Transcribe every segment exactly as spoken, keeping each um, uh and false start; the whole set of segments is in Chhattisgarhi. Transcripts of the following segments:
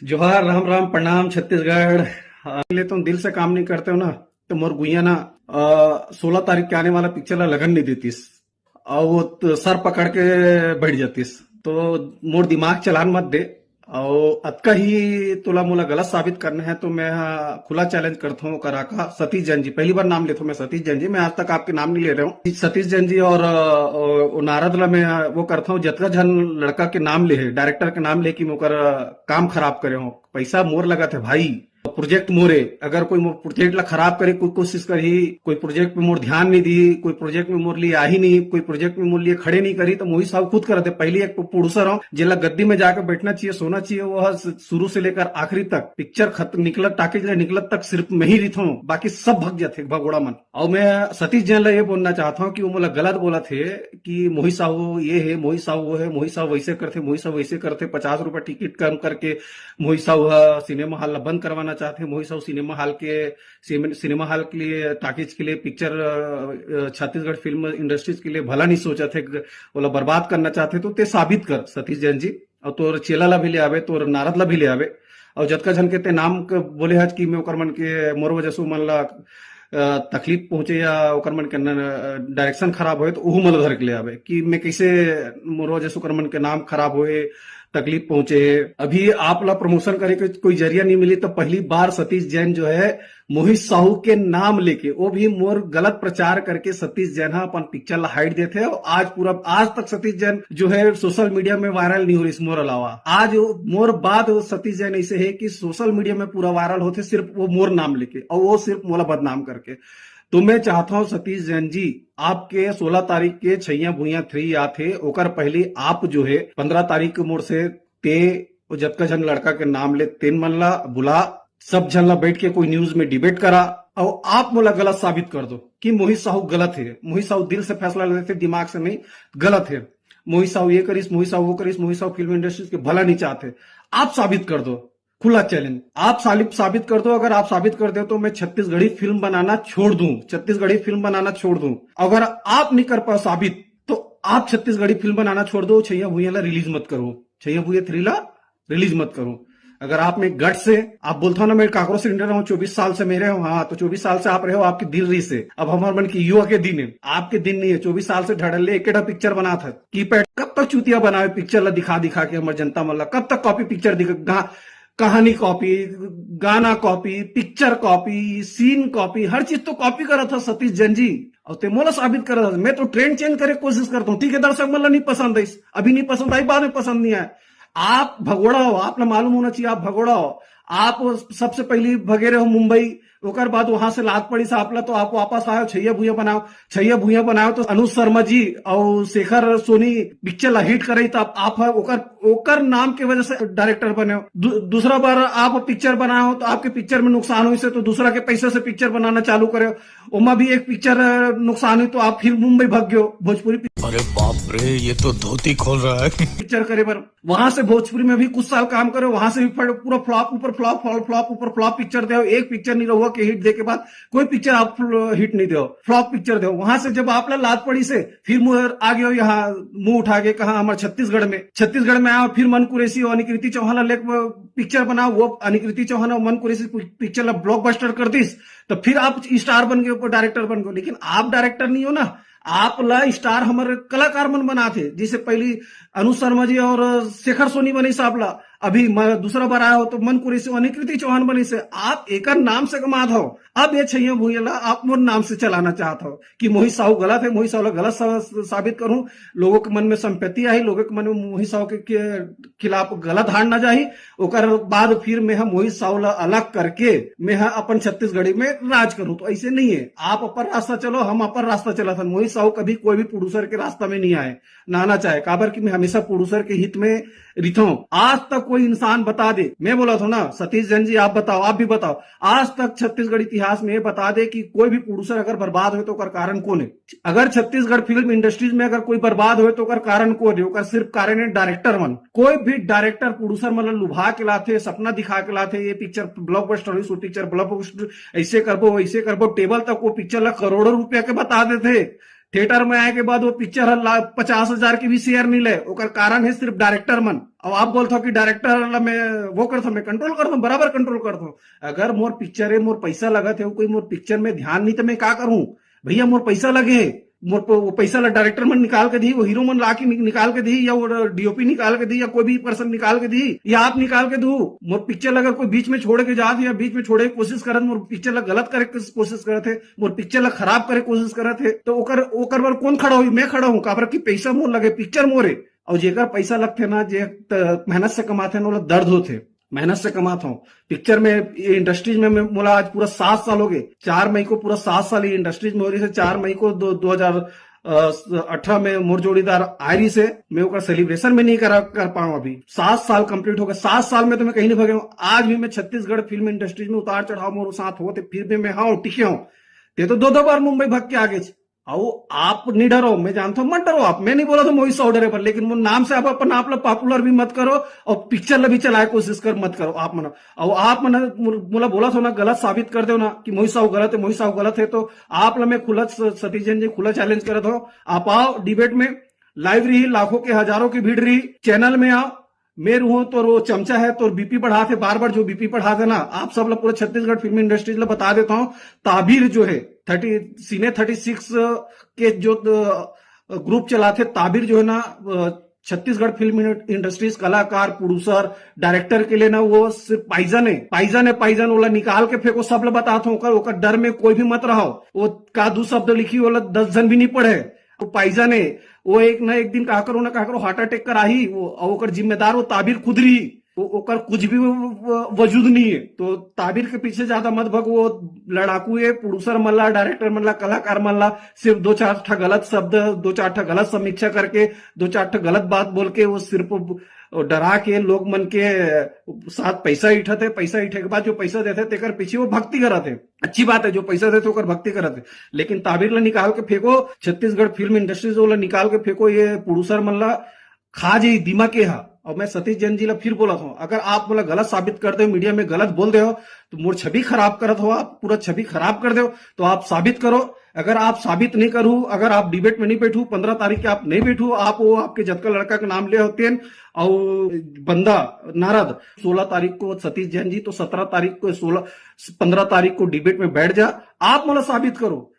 जोहार, राम राम, प्रणाम छत्तीसगढ़। आ, ले तुम दिल से काम नहीं करते हो ना, तो मोर गुइया ना, आ, सोलह तारीख के आने वाला पिक्चर ला लगन नहीं देतीस, और वो तो सर पकड़ के बैठ जातीस। तो मोर दिमाग चलान मत दे, और अतका ही तोला मोला गलत साबित करना है, तो मैं, हाँ, खुला चैलेंज करता हूँ ओकर आका सतीश जैन जी। पहली बार नाम लेता हूँ मैं सतीश जैन जी, मैं आज तक आपके नाम नहीं ले रहा हूँ। सतीश जैन जी और, अ, और नारद ला मैं, अ, वो करता हूँ, जतका झन लड़का के नाम ले है, डायरेक्टर के नाम ले कि मैं ओकर, अ, काम खराब करे हूँ। पैसा मोर लगत है भाई, प्रोजेक्ट मोरे। अगर कोई मोर प्रोजेक्ट ला खराब करे कोई कोशिश करही, कोई प्रोजेक्ट में मोर ध्यान नहीं दी, कोई प्रोजेक्ट में मोर लिए आही नहीं, कोई प्रोजेक्ट में मोर लिए खड़े नहीं करी, तो मोहित साहू खुद करत है। पहली एक प्रोड्यूसर हूँ, जेला गद्दी में जाकर बैठना चाहिए, सोना चाहिए, वो ह शुरू से लेकर आखिरी तक पिक्चर खत्म निकलत, टाकीज ले निकलत तक सिर्फ मैं ही रिथों, बाकी सब भग जाते भगोड़ा मन। और मैं सतीश जैन ला ये बोलना चाहता हूँ कि वो मोला गलत बोला थे कि मोहित साहू ये है, मोहित साहू वो है, मोहित साहू वैसे करते, मोहित साहू वैसे करते, पचास रुपए टिकट कम करके मोहित साहू ह सिनेमा हॉल ला बंद करवाना चाहते, मोहित साहू सिनेमा हॉल के, सिने-, सिनेमा हॉल के लिए, टाकीज के लिए, पिक्चर, अ, अ, छत्तीसगढ़ फिल्म इंडस्ट्रीज के लिए भला नहीं सोचत है, ओला बर्बाद करना चाहते। तो ते साबित कर सतीश जैन जी, और तोर चेला ला भी ले आवे, तोर नारद ला भी ले आवे, और जतका झन के ते नाम क-, बोले हज कि मैं ओकर मन के, मोर वजह से ओमन ला, अ, तकलीफ पहुंचे या ओकर मन के न-, न-, डायरेक्शन खराब होए, तो ओहू मन ला धर के ले आवे कि मैं कैसे, मोर वजह से ओकर मन के नाम खराब होए, तकलीफ पहुंचे है। अभी आप ला प्रमोशन करे के कोई जरिया नहीं मिली, तो पहली बार सतीश जैन जो है मोहित साहू के नाम लेके, वो भी मोर गलत प्रचार करके सतीश जैन हा अपन पिक्चर ला हाइट देते हैं। और आज पूरा, आज तक सतीश जैन जो है सोशल मीडिया में वायरल नहीं हो रही मोर अलावा। आज वो मोर बाद वो सतीश जैन ऐसे है कि सोशल मीडिया में पूरा वायरल होते सिर्फ वो मोर नाम लेके, और वो सिर्फ मोला बदनाम करके। तो मैं चाहता हूँ सतीश जैन जी, आपके सोलह तारीख के छैया भुइया थ्री आथे, ओकर पहले आप जो है पन्द्रह तारीख के मोर से ते वो जतका झन लड़का के नाम ले, तेन मन ला बुला, सब झन ला बैठ के कोई न्यूज में डिबेट करा, और आप मोला गलत साबित कर दो कि मोहित साहू गलत है। मोहित साहू दिल से फैसला लेते, दिमाग से नहीं, गलत है। मोहित साहू ये करिस, मोहित साहू वो करिस, मोहित साहू फिल्म इंडस्ट्रीज के भला नहीं चाहते। आप साबित कर दो, खुला चैलेंज। आप सालिब साबित कर दो। अगर आप साबित कर दो तो मैं छत्तीसगढ़ी फिल्म बनाना छोड़ दूं, छत्तीसगढ़ी फिल्म बनाना छोड़ दूं। अगर आप नहीं कर पाओ साबित, तो आप छत्तीसगढ़ी फिल्म बनाना छोड़ दो, छैया भुइया ला रिलीज मत करो, छैया भुइया थ्री ला रिलीज मत करो। अगर आप में गट से, आप बोलता हो ना, मैं काकरो से डर रहा हूँ, चौबीस साल से मेरे हो, हाँ, तो चौबीस साल से आप रहे हो, आपके दिल रही से। अब हमारे मन की युवा के दिन है, आपके दिन नहीं है। चौबीस साल से ढड़ल्ले एक पिक्चर बना था, कीपैड। कब तक चूतिया बनावे पिक्चर ला दिखा दिखा के हमर जनता मन ला? कब तक कॉपी पिक्चर दिखा, कहानी कॉपी, गाना copy, picture copy, scene copy, हर चीज तो कॉपी करत हस सतीश जैन जी। और ते मोला साबित करत हस, मैं तो ट्रेंड चेंज करे कोशिश करता हूँ। ठीक है, दर्शक मन ला नहीं पसंद है, अभी नहीं पसंद आई, बाद में पसंद नहीं आए। आप भगोड़ा हो, आप ला मालूम होना चाहिए आप भगोड़ा हो। आप सबसे पहली भगे रहे हो मुंबई, ओकर बाद वहां से लात पड़ी से आप ला, तो आप वापस आयो, छैया भुइया बनाओ। छैया भुइया बनाओ तो अनुज शर्मा जी और शेखर सोनी पिक्चर ला हिट करे, तो आप, आप है ओकर, ओकर नाम के वजह से डायरेक्टर बने हो। दू-, दूसरा बार आप पिक्चर बनाओ तो आपके पिक्चर में नुकसान हुई से, तो दूसरा के पैसे से पिक्चर बनाना चालू करे। ओमा भी एक पिक्चर नुकसान हुई तो आप फिर मुंबई भाग गयो भोजपुरी पिक्चर। अरे बाप रे, ये तो धोती खोल रहा है। पिक्चर करे बर वहां से भोजपुरी में भी कुछ साल काम करे, वहां से भी फट-, पूरा फ्लॉप ऊपर फ्लॉप, फ्लॉप ऊपर फ्लॉप पिक्चर दे, एक पिक्चर नहीं रहुआ के हिट दे के बाद कोई पिक्चर आप हिट नहीं दे, फ्लॉप पिक्चर दे। वहां से जब आप ला लात पड़ी से फिर मुंह आ गए हो, यहाँ मुंह उठा के कहा हमारे छत्तीसगढ़ में, छत्तीसगढ़ में आओ, फिर मन कुरैशी और अनिकृति चौहान ला लेके पिक्चर बनाओ। वो अनिकृति चौहान और मन कुरैशी पिक्चर ला ब्लॉकबस्टर कर दीस, तो फिर आप स्टार बन गए, डायरेक्टर बन गए, लेकिन आप डायरेक्टर नहीं हो ना। आप ला स्टार हमर कलाकार मन बनाथे, जैसे पहली अनुज शर्मा जी और शेखर सोनी बने साहब ला, अभी म-, दूसरा बार आया हो तो मन कुरैशी अनिकृति चौहान बने से। आप एकर नाम से कमात हो, अब ये छैया भुइया ला आप मोर नाम से चलाना चाहत हो कि मोहित साहू गलत है, मोहित साहू ला गलत सा-, साबित करूं, लोगों के मन में संपत्ति आई, लोगों के मन में मोहित साहू के, के खिलाफ गलत धारणा जाही, ओकर बाद फिर मैं ह मोहित साहू ला अलग करके मैं ह अपन छत्तीसगढ़ी में राज करूं। तो ऐसे नहीं है, आप अपन रास्ता चलो, हम अपन रास्ता चलत हन। मोहित साहू कभी कोई भी प्रोड्यूसर के रास्ता में नहीं आए, ना आना चाहे, काबर कि मैं हमेशा प्रोड्यूसर के हित में रिथों। आज तक कोई इंसान बता दे, मैं बोलत हूं ना, सतीश जैन जी आप बताओ, आप भी बताओ, आज तक छत्तीसगढ़ इतिहास में ये बता दे कि कोई भी प्रोड्यूसर अगर बर्बाद हो तो ओकर कारण कौन है? अगर छत्तीसगढ़ फिल्म इंडस्ट्रीज में अगर कोई बर्बाद होए तो ओकर कारण कोई नहीं, ओकर सिर्फ कारण है डायरेक्टर मन। कोई भी डायरेक्टर प्रोड्यूसर मन ल लुभा के लाथे, सपना दिखा के लाथे, ये पिक्चर ब्लॉकबस्टर होई, सो पिक्चर ब्लॉकबस्टर, ऐसे करबो, वैसे करबो, टेबल तक वो पिक्चर ला करोड़ों रुपया के बता देथे। थिएटर में आए के बाद वो पिक्चर ह ला-, पचास हजार के भी शेयर नहीं ले। ओकर कारण है सिर्फ डायरेक्टर मन। अब आप बोलत हो कि डायरेक्टर ला मैं वो करत हूँ, मैं कंट्रोल करत हूँ, बराबर कंट्रोल करत हूँ। अगर मोर पिक्चर है, मोर पैसा लगत है, कोई मोर पिक्चर में ध्यान नहीं, तो मैं का करूँ? भैया, मोर पैसा लगे है, मोर प-, वो पैसा ला डायरेक्टर मन निकाल के दी, वो हीरो मन ला के नि-, निकाल के दी, या वो डीओपी निकाल के दी, या कोई भी पर्सन निकाल के दी, या आप निकाल के दू। मोर पिक्चर ला अगर कोई बीच में छोड़ के जात है या बीच में छोड़े के कोशिश करत, मोर पिक्चर ला गलत करे के कोशिश करत है, मोर पिक्चर ला खराब करे के कोशिश करत है, तो ओकर, ओकर बर कौन खड़ा होई? मैं खड़ा हूँ। काबर कि पैसा मोर लगे, पिक्चर मोर है। और जेकर पैसा लगथे ना, जे त-, मेहनत से कमाथे ना, ओला दर्द होथे। मेहनत से कमात हूँ पिक्चर में, ये इंडस्ट्रीज में मैं, मोला आज पूरा सात साल हो गए। चार मई को पूरा सात साल ये इंडस्ट्रीज में हो रही है। चार मई को दो, दो हजार अठारह में मोर जोड़ीदार आय रही से, मैं ओकर सेलिब्रेशन में नहीं करा, कर पाऊँ। अभी सात साल कंप्लीट हो गए। सात साल में तो मैं कहीं नहीं भगे हूँ। आज भी मैं छत्तीसगढ़ फिल्म इंडस्ट्रीज में उतार चढ़ाव मोर साथ होते, फिर भी मैं हाँ टिके हूँ। ते तो दो दो बार मुंबई भाग के आ गए। अउ आप नहीं डरो, मैं जानता हूँ, मत डरो आप। मैं नहीं बोला था मोहित साहू डरे पर, लेकिन वो नाम से आप अपन आप ला पॉपुलर भी मत करो और पिक्चर ला भी चलाए कोशिश कर, मत करो आप मन। अउ आप मन मोला बोला था ना, गलत साबित कर दो ना कि मोहित साहू गलत है, मोहित साहू गलत है, तो आप ला मैं खुला स-, सतीश जैन जी, खुला चैलेंज करत हूँ। आप आओ डिबेट में, लाइव रही, लाखों के हजारों की भीड़ रही, चैनल में आओ। मैं रहूं तो वो चमचा है, तो बीपी बढ़ाते, बार बार जो बीपी बढ़ाते ना, आप सब लोग पूरे छत्तीसगढ़ फिल्म इंडस्ट्रीज ला बता देता हूँ। ताबिर जो है, थर्टी, सिने थर्टी सिक्स के जो, अ, ग्रुप चलाते, ताबिर जो है ना, अ, छत्तीसगढ़ फिल्म इंडस्ट्रीज कलाकार, प्रोड्यूसर, डायरेक्टर के लिए ना, वो सिर्फ पाइजन है, पाइजन है, पाइजन। ओला निकाल के फेंको, सब ला बताता हूँ। ओकर, ओकर डर में कोई भी मत रहो। वो का दू शब्द लिखी, ओला दस जन भी नहीं पढ़े। वो पाइजन है, वो एक ना एक दिन कहा करो ना कहा करो हार्ट अटैक कर आही, वो, और ओकर जिम्मेदार वो ताबिर खुद रही। वो, ओकर कुछ भी वो, वो वजूद नहीं है। तो ताबिर के पीछे ज्यादा मत भग। वो लड़ाकू है, प्रोड्यूसर मन ला, डायरेक्टर मन ला, कलाकार मन ला सिर्फ दो चार ठा गलत शब्द, दो चार ठा गलत समीक्षा करके, दो चार ठा गलत बात बोल के वो सिर्फ डरा के लोग मन के साथ पैसा इठत है। पैसा इठे के बाद जो पैसा देते, तेकर पीछे वो भक्ति करत है। अच्छी बात है, जो पैसा देते ओकर भक्ति करत है, लेकिन ताबिर ला निकाल के फेंको, छत्तीसगढ़ फिल्म इंडस्ट्रीज वाला निकाल के फेंको, ये प्रोड्यूसर मन ला खा जाई दिमाग के हा। और मैं सतीश जैन जी ला फिर बोलत हूँ, अगर आप मोला गलत साबित कर दे, मीडिया में गलत बोल दे हो, तो मोर छवि खराब करत हो, आप पूरा छवि खराब कर दे हो, तो आप साबित करो। अगर आप साबित नहीं करू, अगर आप डिबेट में नहीं बैठू, पंद्रह तारीख के आप नहीं बैठू, आप वो आपके जतका लड़का के नाम ले होते हैं, और बंदा नारद, सोलह तारीख को सतीश जैन जी, तो सत्रह तारीख को, सोलह, पंद्रह तारीख को डिबेट में बैठ जा, आप मोला साबित करो।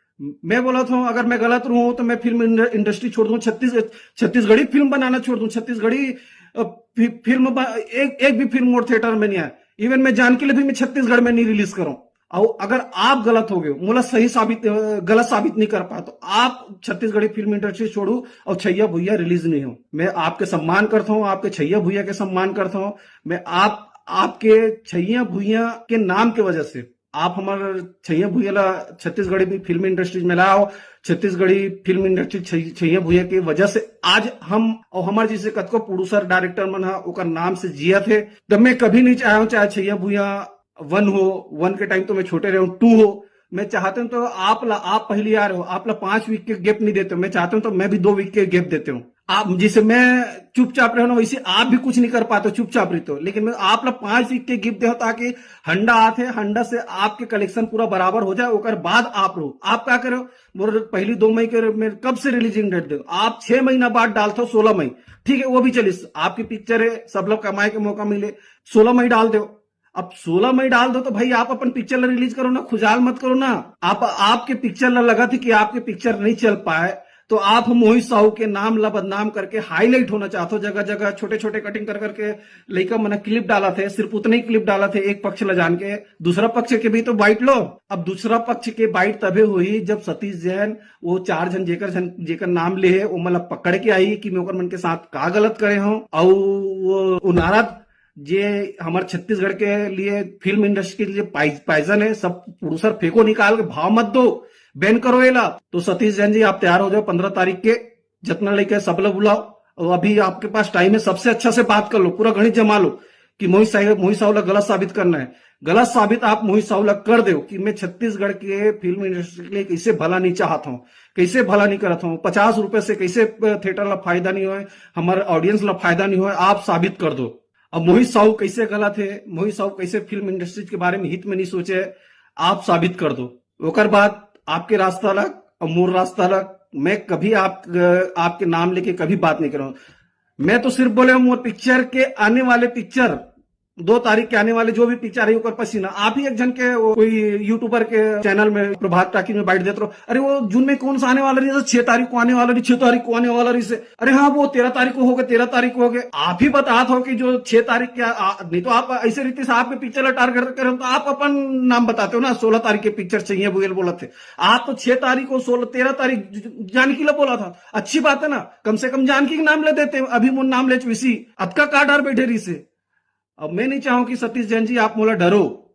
मैं बोलत हूँ, अगर मैं गलत रहूँ तो मैं फिल्म इंड-, इंडस्ट्री छोड़ दूँ, छत्तीस, छत्तीसगढ़ी फिल्म बनाना छोड़ दूँ, छत्तीसगढ़ी, अ, फि-, फिल्म बा-, एक, एक भी फिल्म मोर थिएटर में नहीं आए। इवन मैं जानकी ल भी मैं छत्तीसगढ़ में नहीं रिलीज करूँ। और अगर आप गलत हो गए, मोला सही साबित, अ, गलत साबित नहीं कर पाए, तो आप छत्तीसगढ़ी फिल्म इंडस्ट्री छोड़ू और छैया भुइया रिलीज नहीं हो। मैं आपके सम्मान करता हूँ, आपके छैया भुइया के सम्मान करता हूँ। मैं आप, आपके छैया भुइया के नाम के वजह से आप हमार छैया भुइया ला छत्तीसगढ़ी भी फिल्म इंडस्ट्रीज में लाओ। छत्तीसगढ़ी फिल्म इंडस्ट्री छै-, छैया भुइया के वजह से आज हम और हमारे जैसे कतको प्रोड्यूसर, डायरेक्टर मन हा ओकर नाम से जियत है। तो मैं कभी नहीं चाहूँ, चाहे छैया भुइया वन हो, वन के टाइम तो मैं छोटे रहे हूँ, टू हो, मैं चाहते हूँ तो आप ला, आप पहली आ रहे हो, आप ला पांच वीक के गैप नहीं देते हो। मैं चाहते हूँ तो मैं भी दो वीक के गैप देते हूँ। आप, जैसे मैं चुपचाप रहे ना, वैसे आप भी कुछ नहीं कर पाते, चुपचाप रहते हो। लेकिन मैं आप ला पांच वीक के गैप दे हो, ताकि हंडा आते, हंडा से आपके कलेक्शन पूरा बराबर हो जाए, ओकर बाद आप रहो। आप क्या करो, मोर पहली दो मई के मेरे कब से रिलीजिंग डेट दे, आप छह महीना बाद डालते हो, सोलह मई, ठीक है, वो भी चलिस, आपकी पिक्चर है, सब लोग कमाए के मौका मिले, सोलह मई डाल दो। अब सोलह मई डाल दो तो भाई आप अपन पिक्चर ला रिलीज करो ना, खुजाल मत करो ना। आप, आपके पिक्चर ला लगा थी कि आपके पिक्चर नहीं चल पाए, तो आप मोहित साहू के नाम ला बदनाम करके हाईलाइट होना चाहते हो, जगह जगह छोटे छोटे कटिंग कर करके लइका मन क्लिप डाला थे, सिर्फ उतने ही क्लिप डाला थे एक पक्ष ला जान के, दूसरा पक्ष के भी तो बाइट लो। अब दूसरा पक्ष के बाइट तभे हुई जब सतीश जैन वो चार झन जेकर झन जेकर नाम ले है, वो मतलब पकड़ के आई कि मैं ओकर मन के साथ का गलत करे हूँ। और वो, वो नारद जे हमारे छत्तीसगढ़ के लिए फिल्म इंडस्ट्री के लिए पाइ-, पाइजन है, सब प्रोड्यूसर फेंको निकाल के, भाव मत दो, बैन करो एला। तो सतीश जैन जी, आप तैयार हो जाओ, पंद्रह तारीख के जितना लइका है सब लोग बुलाओ। और अभी आपके पास टाइम है, सबसे अच्छा से बात कर लो, पूरा गणित जमा लो कि मोहित साहब, मोहित साहू ला गलत साबित करना है। गलत साबित आप मोहित साहू ला कर दो कि मैं छत्तीसगढ़ के फिल्म इंडस्ट्री के लिए कैसे भला नहीं चाहता हूँ, कैसे भला नहीं करता हूँ, पचास रुपए से कैसे थिएटर ला फायदा नहीं होए, हमारे ऑडियंस ला फायदा नहीं होए, आप साबित कर दो। अब मोहित साहू कैसे गलत है, मोहित साहू कैसे फिल्म इंडस्ट्री के बारे में हित में नहीं सोचे, आप साबित कर दो। ओकर बाद आपके रास्ता अलग और मोर रास्ता अलग। मैं कभी आप, आपके नाम लेके कभी बात नहीं कर रहा हूँ। मैं तो सिर्फ बोले हूँ, मोर पिक्चर के आने वाले पिक्चर, दो तारीख के आने वाले जो भी पिक्चर है, ओकर पसीना। आप ही एक जन के, वो कोई यूट्यूबर के चैनल में, प्रभात टाकी में बाइट देते रहो, "अरे, वो जून में कौन सा आने वाला रही, तो छह तारीख को आने वाला रही, छह तारीख को आने वाला रही से।" अरे हाँ, वो तेरह तारीख को हो गए, तेरह तारीख को हो गए। आप ही बतात हो कि जो छह तारीख के आ, नहीं तो आप ऐसे रीति से आपके पिक्चर ला टारगेट कर रहे हो, तो आप अपन नाम बताते हो ना, "सोलह तारीख के पिक्चर चाहिए," बोल बोलत थे। आप तो छह तारीख को, सोलह, तेरह तारीख ज-, जानकी ला बोला था। अच्छी बात है ना, कम से कम जानकी के नाम ले देते, अभी मोर नाम ले चुइसी, अतका का डर बैठे रही से। अब मैं नहीं चाहूं कि सतीश जैन जी, आप मोला डरो,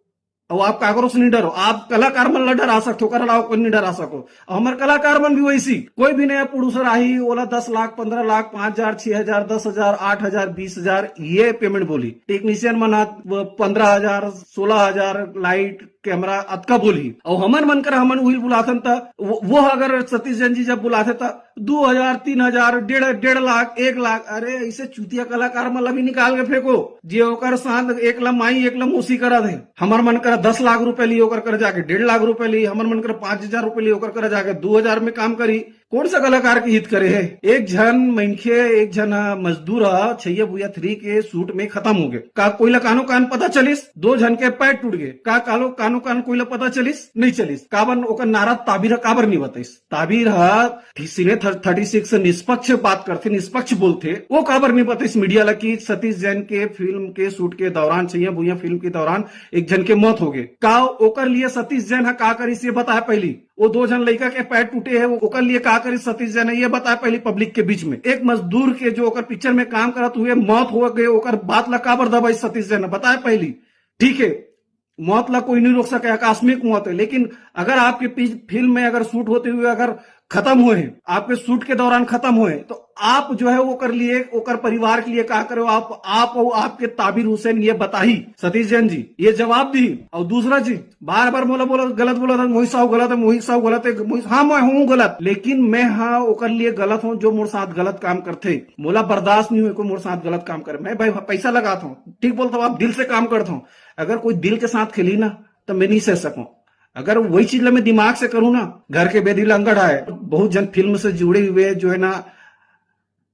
और आप काकरो से नहीं डरो, आप कलाकार मन ला डरा सकते हो, ओकर अलावा कोई नहीं डरा सको। और हमारे कलाकार मन भी वैसी, कोई भी नया प्रोड्यूसर आही, ओला दस लाख, पन्द्रह लाख, पाँच हजार, छह हजार, दस हजार, आठ हजार, बीस हजार, ये पेमेंट बोली। टेक्नीशियन मन हा, वो पन्द्रह हजार, सोलह हजार, लाइट, कैमरा, अतका बोली। और हमन मन कर, हमन उही बुलाथन त वो, वो अगर सतीश जैन जी जब बुलाथे त दो हजार, तीन हजार, डेढ़, डेढ़ लाख, एक लाख, अरे ऐसे चूतिया कलाकार मन ला भी निकाल के फेंको, जे ओकर साथ एक ला माई, एक ला मौसी करा दे। हमर मन करा दस लाख रुपए ली ओकर कर जाके डेढ़ लाख रुपए ली, हमर मन करा पाँच हजार रुपए ली ओकर कर जाके दो हजार में काम करी। कौन सा कलाकार के हित करे है? एक झन मनखे, एक झन मजदूर ह, छैया भुइया थ्री के शूट में खत्म हो गए। का कोई ला कानो कान पता चलिस? दो झन के पैर टूट गए। का कालो कानो कान कोई ला पता चलिस? नहीं चलिस। काबर ओकर नारा ताबीर ह काबर नहीं बताइस? ताबीर ह सिने थर्टी सिक्स निष्पक्ष बात करथे, निष्पक्ष बोलथे। वो काबर नहीं बताइस मीडिया ला कि सतीश जैन के फिल्म के शूट के दौरान, छैया भुइया फिल्म के दौरान एक झन के मौत हो गए? का ओकर लिए सतीश जैन ह का करिस, ये बताए पहली? वो दो झन लइका के पैर टूटे है, वो ओकर लिए का करिस सतीश जैन ह, ये बताए पहली पब्लिक के बीच में। एक मजदूर के, जो ओकर पिक्चर में काम करत हुए मौत हो गए, ओकर बात ला काबर दबाइस सतीश जैन ह, बताए पहली। ठीक है, मौत ला कोई नहीं रोक सके, आकस्मिक मौत है, लेकिन अगर आपके पी-, फिल्म में अगर शूट होते हुए अगर खत्म हुए हैं, आपके शूट के दौरान खत्म हुए हैं, तो आप जो है ओकर लिए, ओकर परिवार के लिए का करे हो? आप, आप और आपके ताबिर हुसैन ये बताही सतीश जैन जी, ये जवाब दी। और दूसरा चीज, बार बार मोला बोला, गलत बोला था, मोहित साहू गलत है, मोहित साहू गलत है, मोहित, हाँ, मैं हूँ गलत, लेकिन मैं, हाँ, ओकर लिए गलत हूँ जो मोर साथ गलत काम करथे। मोला बर्दाश्त नहीं हुए कोई मोर साथ गलत काम करे। मैं भाई पैसा लगाता हूँ, ठीक बोलता हूँ, आप दिल से काम करता हूँ। अगर कोई दिल के साथ खेली ना, तो मैं नहीं सह सकूं। अगर वही चीज ला मैं दिमाग से करूँ ना, घर के बेदी लंगड़ आए, बहुत जन फिल्म से जुड़े हुए जो है ना,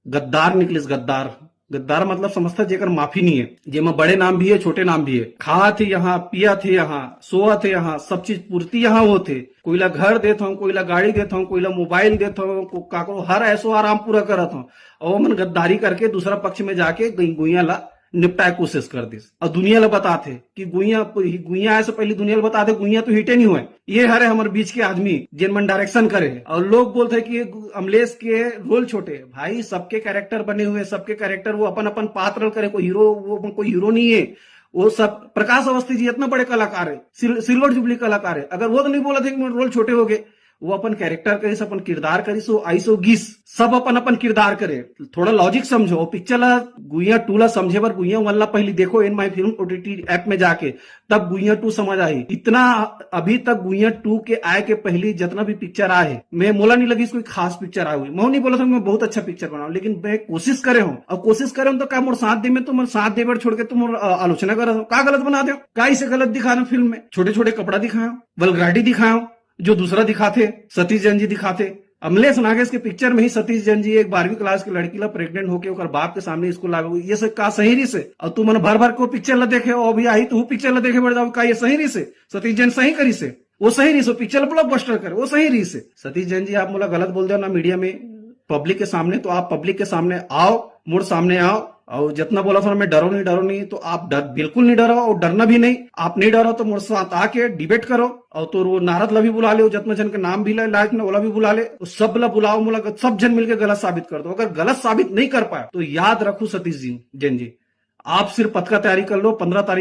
गद्दार निकलिस, गद्दार। गद्दार मतलब समझता जेकर माफी नहीं है, जेमा बड़े नाम भी है, छोटे नाम भी है। खात हे यहाँ, पियत हे यहाँ, सोवत हे यहाँ, सब चीज पूर्ति यहाँ होत हे। कोई ला घर देत हूँ, कोई ला गाड़ी देत हूँ, कोई ला मोबाइल देत हूँ, को-, काकरो हर ऐसो आराम पूरा करत हूँ। और ओमन गद्दारी करके दूसरा पक्ष में जाके गई गुइया ला निपटाए कोशिश कर दिस। और दुनिया ला बताथे कि गुइया, गुइया ऐसे पहले दुनिया ला बताथे, गुइया तो हिटे नहीं हुए। ये हरे हमर बीच के आदमी, जेन मन डायरेक्शन करे। और लोग बोलते हैं कि ये अमलेश के रोल छोटे। भाई, सबके कैरेक्टर बने हुए, सबके कैरेक्टर वो अपन अपन पात्र करे। कोई हीरो, वो कोई हीरो नहीं है। वो सब, प्रकाश अवस्थी जी इतना बड़े कलाकार है, सिल-, सिल्वर जुबली कलाकार है। अगर वो तो नहीं बोला था कि मोर रोल छोटे हो गए, वो अपन कैरेक्टर करिस, अपन किरदार करिस, वो आइस, वो गिस, सब अपन अपन किरदार करे। थोड़ा लॉजिक समझो, वो पिक्चर ला, गुइया टू ला समझे बर गुइया वन ला पहली देखो, एन माई फिल्म ओटीटी ऐप में जाके, तब गुइया टू समझ आही। इतना अभी तक गुइया टू के आए के पहली जितना भी पिक्चर आए हे, मैं मोला नहीं लगिस कोई खास पिक्चर आए हुए। मैं नहीं बोला था मैं बहुत अच्छा पिक्चर बनाऊं, लेकिन मैं कोशिश करे हूँ, और कोशिश करे हूँ तो का मोर साथ दे में, तो मोर साथ दे बर छोड़ के तुम मोर, अ, आलोचना कर रहे हो, का गलत बना दे, का इसे गलत दिखा रहे हो फिल्म में? छोटे छोटे कपड़ा दिखाए हो, वल्गैरिटी दिखाए हो, जो दूसरा दिखाथे, सतीश जैन जी दिखाथे। अमलेश नागेश के पिक्चर में ही सतीश जैन जी एक बारहवीं क्लास के लड़की ला प्रेग्नेंट होके ओकर बाप के सामने स्कूल लावे, ये सब का सही रहिसे? और तुमन भर भर के वो पिक्चर ला देखे हो, अभी आही तो वो पिक्चर ला देखे बर जाओ, का ये सही रहिसे? सतीश जैन सही करिसे? वो सही रहिसे, पिक्चर ब्लॉकबस्टर करे, वो सही रहिसे। सतीश जैन जी, आप मोला गलत बोल दे ना मीडिया में, पब्लिक के सामने, तो आप पब्लिक के सामने आओ, मोर सामने आओ, और जितना बोला था मैं, डरो नहीं, डरो नहीं, तो आप डर, बिल्कुल नहीं डरो और डरना भी नहीं। आप नहीं डरो तो मोर साथ आके डिबेट करो, और तो वो नारद ला भी बुला ले, जितना जन के नाम भी ले, लाइव में ओला भी बुला ले, वो सब ला बुलाओ, मोला सब जन मिलके गलत साबित कर दो। अगर गलत साबित नहीं कर पाए तो याद रखो सतीश जी, जैन जी, आप सिर्फ पथ का तैयारी कर लो, पन्द्रह तारीख